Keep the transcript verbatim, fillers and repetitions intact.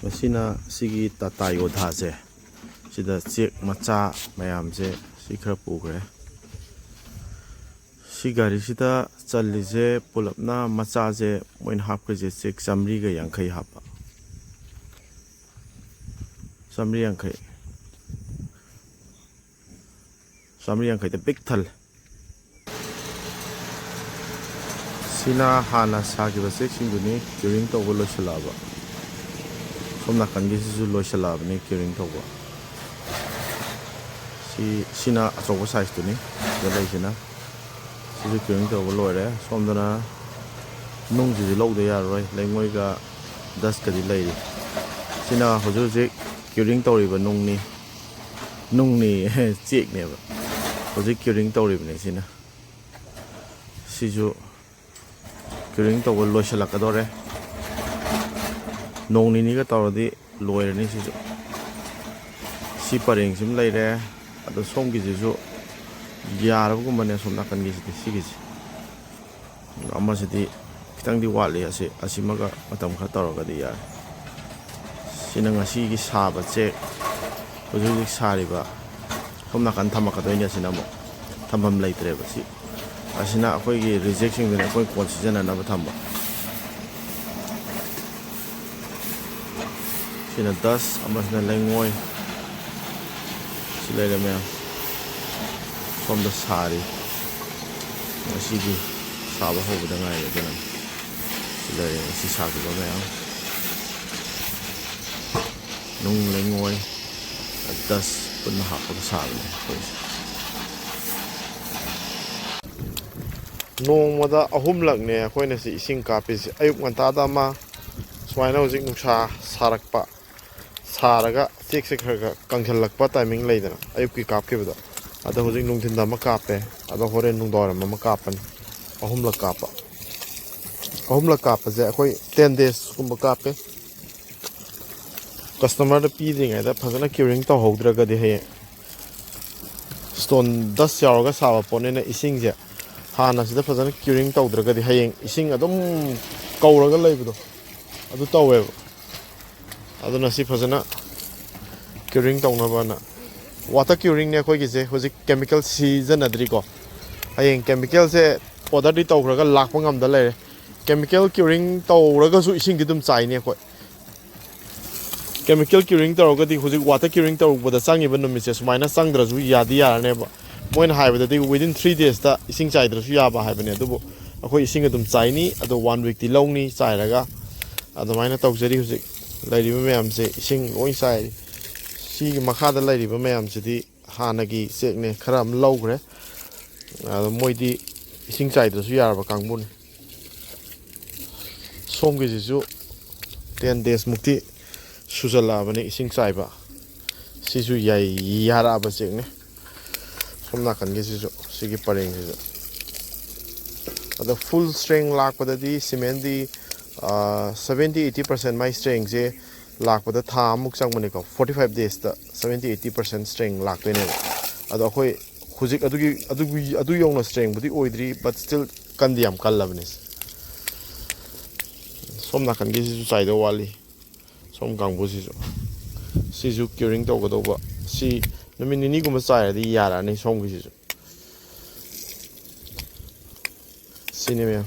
ꯃꯁꯤꯅ ꯁꯤꯒꯤ ꯇꯥꯇꯥ ꯌꯣꯙꯥꯁꯦ, ꯁꯤꯗ ꯆꯦꯛ ꯃꯆꯥ ꯃꯌꯥꯝꯁꯦ ꯁꯤ ꯈꯔ ꯄꯨꯈ꯭ꯔꯦ꯫ ꯁꯤ ꯒꯥꯔꯤꯁꯤꯗ ꯆꯜꯂꯤꯁꯦ ꯄꯨꯂꯞꯅ ꯃꯆꯥꯁꯦ ꯃꯣꯏꯅ ꯍꯥꯞꯈ꯭ꯔꯤꯁꯦ ꯆꯦꯛ ꯆꯥꯝꯃꯔꯤꯒ ꯌꯥꯡꯈꯩ ꯍꯥꯞꯄ꯫ ꯆꯥꯝꯃꯔꯤ ꯌꯥꯡꯈꯩ꯫ ꯆꯥꯝꯃꯔꯤ ꯌꯥꯡꯈꯩꯗ ꯄꯤꯛ ꯊꯜꯂꯦ꯫ ꯁꯤꯅ ꯍꯥꯟꯅ ꯁꯥꯈꯤꯕ ꯆꯦꯛꯁꯤꯡꯗꯨꯅꯤ ꯀ꯭ꯌꯨꯔꯤꯡ ꯇꯧꯕ ꯂꯣꯏꯁꯤꯜꯂꯛꯑꯕ꯫ ꯁꯣꯝ ꯅꯥꯀꯟꯒꯤꯁꯤꯁꯨ ꯂꯣꯏꯁꯤꯜꯂꯛꯑꯕꯅꯤ ꯀ꯭ꯌꯨꯔꯤꯡ ꯇꯧꯕ꯫ ꯁꯤ, ꯁꯤꯅ ꯑꯆꯧꯕ ꯁꯥꯏꯖꯇꯨꯅꯤ ꯁꯤꯗ ꯂꯩꯁꯤꯅ꯫ ꯁꯤꯁꯨ ꯀ꯭ꯌꯨꯔꯤꯡ ꯇꯧꯕ ꯂꯣꯏꯔꯦ꯫ ꯁꯣꯝꯗꯅ ꯅꯨꯡꯁꯤꯗꯤ ꯂꯧꯗ ꯌꯥꯔꯔꯣꯏ, ꯂꯩꯉꯣꯏꯒ ꯗꯁꯀꯗꯤ ꯂꯩꯔꯤ꯫ ꯁꯤꯅ ꯍꯧꯖꯤꯛ ꯍꯧꯖꯤꯛ ꯀ꯭ꯌꯨꯔꯤꯡ ꯇꯧꯔꯤꯕ ꯅꯨꯡꯅꯤ꯫ ꯅꯨꯡꯅꯤ, ꯆꯦꯛꯅꯦꯕ꯫ ꯍꯧꯖꯤꯛ ꯀ꯭ꯌꯨꯔꯤꯡ ꯇꯧꯔꯤꯕꯅꯤ ꯁꯤꯅ꯫ ꯁꯤꯁꯨ ꯀ꯭ꯌꯨꯔꯤꯡ ꯇꯧꯕ ꯂꯣꯏꯁꯤꯜꯂꯛꯀꯗꯧꯔꯦ꯫ ꯅꯣꯡ ꯅꯤꯅꯤꯒ ꯇꯧꯔꯗꯤ ꯂꯣꯏꯔꯅꯤ ꯁꯤꯁꯨ꯫ ꯁꯤ ꯄꯔꯦꯡꯁꯤꯃ ꯂꯩꯔꯦ꯫ ꯑꯗꯣ ꯁꯣꯝꯒꯤꯁꯤꯁꯨ ꯌꯥꯔꯕꯒꯨꯝꯕꯅꯦ, ꯁꯣꯝ ꯅꯥꯀꯟꯒꯤꯁꯤꯗꯤ, ꯁꯤꯒꯤꯁꯤ꯫ ꯑꯃꯁꯤꯗꯤ ꯈꯤꯇꯪꯗꯤ ꯋꯥꯠꯂꯤ꯫ ꯑꯁꯤ, ꯑꯁꯤꯃꯒ ꯃꯇꯝ ꯈꯔ ꯇꯧꯔꯒꯗꯤ ꯌꯥꯔꯦ꯫ ꯁꯤꯅ ꯉꯁꯤꯒꯤ ꯁꯥꯕ ꯆꯦꯛ, ꯍꯧꯖꯤꯛ ꯍꯧꯖꯤꯛ ꯁꯥꯔꯤꯕ꯫ ꯁꯣꯝ ꯅꯥꯀꯟ ꯊꯝꯃꯛꯀꯗꯣꯏꯅꯦ꯫ ꯑꯁꯤꯅ ꯑꯃꯨꯛ ꯊꯝꯐꯝ ꯂꯩꯇ꯭ꯔꯦꯕ꯫ ꯁꯤ, ꯑꯁꯤꯅ ꯑꯩꯈꯣꯏꯒꯤ ꯔꯤꯖꯦꯛꯁꯤꯡꯗꯨꯅ ꯑꯩꯈꯣꯏ ꯀꯣꯟ ꯁꯤꯖꯤꯟꯅꯅꯕ ꯊꯝꯕ꯫ ꯁꯤꯅ ꯗꯁ, ꯑꯃꯁꯤꯅ ꯂꯩꯉꯣꯏ꯫ ꯁꯤ ꯂꯩꯔꯦ ꯃꯌꯥꯝ꯫ ꯁꯣꯝꯗ ꯁꯥꯔꯤ꯫ ꯉꯁꯤꯒꯤ ꯁꯥꯕ ꯍꯧꯕꯗ ꯉꯥꯏꯔꯤ꯫ ꯑꯗꯨꯅ ꯁꯤ ꯂꯩꯔꯦ ꯉꯁꯤ ꯁꯥꯈꯤꯕ ꯃꯌꯥꯝ꯫ ꯅꯨꯡ, ꯂꯩꯉꯣꯏ, ꯗꯁ ꯄꯨꯟꯅ ꯍꯥꯞꯄꯒ ꯁꯥꯕꯅꯦ ꯑꯩꯈꯣꯏꯁꯦ꯫ ꯅꯣꯡꯃꯗ ꯑꯍꯨꯝꯂꯛꯅꯦ ꯑꯩꯈꯣꯏꯅ ꯁꯤ ꯏꯁꯤꯡ ꯀꯥꯞꯄꯤꯁꯦ꯫ ꯑꯌꯨꯛ ꯉꯟꯇꯥꯗ ꯑꯃ, ꯁꯨꯃꯥꯏꯅ ꯍꯧꯖꯤꯛ ꯅꯨꯡꯁꯥ ꯁꯥꯔꯛꯄ, ꯁꯥꯔꯒ ꯆꯦꯛꯁꯦ ꯈꯔ ꯈꯔ ꯀꯪꯁꯤꯜꯂꯛꯄ ꯇꯥꯏꯃꯤꯡ ꯂꯩꯗꯅ, ꯑꯌꯨꯛꯀꯤ ꯀꯥꯞꯈꯤꯕꯗꯣ꯫ ꯑꯗꯣ ꯍꯧꯖꯤꯛ ꯅꯨꯡꯊꯤꯟꯗ ꯑꯃ ꯀꯥꯞꯄꯦ, ꯑꯗꯣ ꯍꯣꯔꯦꯟ ꯅꯨꯡꯗꯥꯡꯋꯥꯏꯔꯝ ꯑꯃ ꯀꯥꯞꯄꯅꯤ꯫ ꯑꯍꯨꯝꯂꯛ ꯀꯥꯞꯄ꯫ ꯑꯍꯨꯝꯂꯛ ꯀꯥꯞꯄꯁꯦ ꯑꯩꯈꯣꯏ ꯇꯦꯟ ꯗꯦꯖꯀꯨꯝꯕ ꯀꯥꯞꯄꯦ꯫ ꯀꯁꯇꯃꯔꯗ ꯄꯤꯗ꯭ꯔꯤꯉꯩꯗ ꯐꯖꯅ ꯀ꯭ꯌꯨꯔꯤꯡ ꯇꯧꯍꯧꯗ꯭ꯔꯒꯗꯤ, ꯍꯌꯦꯡ ꯁ꯭ꯇꯣꯟ ꯗꯁ ꯌꯥꯎꯔꯒ ꯁꯥꯕ ꯄꯣꯠꯅꯤꯅ, ꯏꯁꯤꯡꯁꯦ ꯍꯥꯟꯅ ꯁꯤꯗ ꯐꯖꯅ ꯀ꯭ꯌꯨꯔꯤꯡ ꯇꯧꯗ꯭ꯔꯒꯗꯤ ꯍꯌꯦꯡ ꯏꯁꯤꯡ ꯑꯗꯨꯝ ꯀꯧꯔꯒ ꯂꯩꯕꯗꯣ ꯑꯗꯨ ꯇꯧꯋꯦꯕ꯫ ꯑꯗꯨꯅ ꯁꯤ ꯐꯖꯅ curing ꯇꯧꯅꯕꯅ꯫ Water curing ꯅꯦ ꯑꯩꯈꯣꯏꯒꯤꯁꯦ꯫ ꯍꯧꯖꯤꯛ chemical ꯁꯤꯖꯤꯟꯅꯗ꯭ꯔꯤꯀꯣ꯫ ꯍꯌꯦꯡ chemical ꯁꯦ order ꯗꯤ ꯇꯧꯈ꯭ꯔꯒ ꯂꯥꯛꯄ ꯉꯝꯗ ꯂꯩꯔꯦ꯫ Chemical curing ꯇꯧꯔꯒꯁꯨ ꯏꯁꯤꯡꯗꯤ ꯑꯗꯨꯝ ꯆꯥꯏꯅꯤ ꯑꯩꯈꯣꯏ꯫ Chemical curing ꯇꯧꯔꯒꯗꯤ ꯍꯧꯖꯤꯛ water curing ꯇꯧꯕꯗ ꯆꯪꯉꯤꯕ ꯅꯨꯃꯤꯠꯁꯦ ꯁꯨꯃꯥꯏꯅ ꯆꯪꯗ꯭ꯔꯁꯨ ꯌꯥꯗꯤ ꯌꯥꯔꯅꯦꯕ꯫ ꯃꯣꯏꯅ ꯍꯥꯏꯕꯗꯗꯤ within three days ꯇ ꯏꯁꯤꯡ ꯆꯥꯏꯗ꯭ꯔꯁꯨ ꯌꯥꯕ ꯍꯥꯏꯕꯅꯦ, ꯑꯗꯨꯕꯨ ꯑꯩꯈꯣꯏ ꯏꯁꯤꯡ ꯑꯗꯨꯝ ꯆꯥꯏꯅꯤ꯫ ꯑꯗꯣ one week ꯇꯤ ꯂꯧꯅꯤ ꯆꯥꯏꯔꯒ꯫ ꯑꯗꯨꯃꯥꯏꯅ ꯇꯧꯖꯔꯤ꯫ ꯍꯧꯖꯤꯛ ꯂꯩꯔꯤꯕ ꯃꯌꯥꯝꯁꯦ ꯏꯁꯤꯡ ꯂꯣꯏ ꯆꯥꯏꯔꯤ꯫ ꯁꯤꯒꯤ ꯃꯈꯥꯗ ꯂꯩꯔꯤꯕ ꯃꯌꯥꯝꯁꯤꯗꯤ ꯍꯥꯟꯅꯒꯤ ꯆꯦꯛꯅꯦ, ꯈꯔ ꯑꯃ ꯂꯧꯈ꯭ꯔꯦ꯫ ꯑꯗꯣ ꯃꯣꯏꯗꯤ ꯏꯁꯤꯡ ꯆꯥꯏꯗ꯭ꯔꯁꯨ ꯌꯥꯔꯕ ꯀꯥꯡꯕꯨꯅꯤ꯫ ꯁꯣꯝꯒꯤꯁꯤꯁꯨ ten days ꯃꯨꯛꯇꯤ ꯁꯨꯖꯜꯂꯛꯑꯕꯅꯤ ꯏꯁꯤꯡ ꯆꯥꯏꯕ꯫ ꯁꯤꯁꯨ ꯌꯥꯏ-, ꯌꯥꯔꯛꯑꯕ ꯆꯦꯛꯅꯤ꯫ ꯁꯣꯝ ꯅꯥꯀꯟꯒꯤꯁꯤꯁꯨ, ꯁꯤꯒꯤ ꯄꯔꯦꯡꯁꯤꯁꯨ꯫ ꯑꯗꯣ full strength ꯂꯥꯛꯄꯗꯗꯤ cement ꯗꯤ, ꯑꯥ, seventy eighty percent ꯃꯥꯏ strength ꯁꯦ ꯂꯥꯛꯄꯗ ꯊꯥ ꯑꯃꯨꯛ ꯆꯪꯕꯅꯤꯀꯣ꯫ Forty five days ꯇ seventy eighty percent strength ꯂꯥꯛꯇꯣꯏꯅꯦꯕ꯫ ꯑꯗꯣ ꯑꯩꯈꯣꯏ ꯍꯧꯖꯤꯛ ꯑꯗꯨꯒꯤ, ꯑꯗꯨꯒꯤ, ꯑꯗꯨ ꯌꯧꯅ strength ꯕꯨꯗꯤ ꯑꯣꯏꯗ꯭ꯔꯤ, but still ꯀꯟꯗꯤ ꯌꯥꯝ ꯀꯜꯂꯕꯅꯤ꯫ ꯁꯣꯝ ꯅꯥꯀꯟꯒꯤꯁꯤꯁꯨ ꯆꯥꯏꯗꯧ ꯋꯥꯠꯂꯤ꯫ ꯁꯣꯝ ꯀꯥꯡꯕꯨꯁꯤꯁꯨ, ꯁꯤꯁꯨ curing ꯇꯧꯒꯗꯧꯕ꯫ ꯁꯤ ꯅꯨꯃꯤꯠ ꯅꯤꯅꯤꯒꯨꯝꯕ ꯆꯥꯏꯔꯗꯤ ꯌꯥꯔꯛꯑꯅꯤ ꯁꯣꯝꯒꯤꯁꯤꯁꯨ꯫ ꯁꯤꯅꯤ ꯃꯌꯥꯝ꯫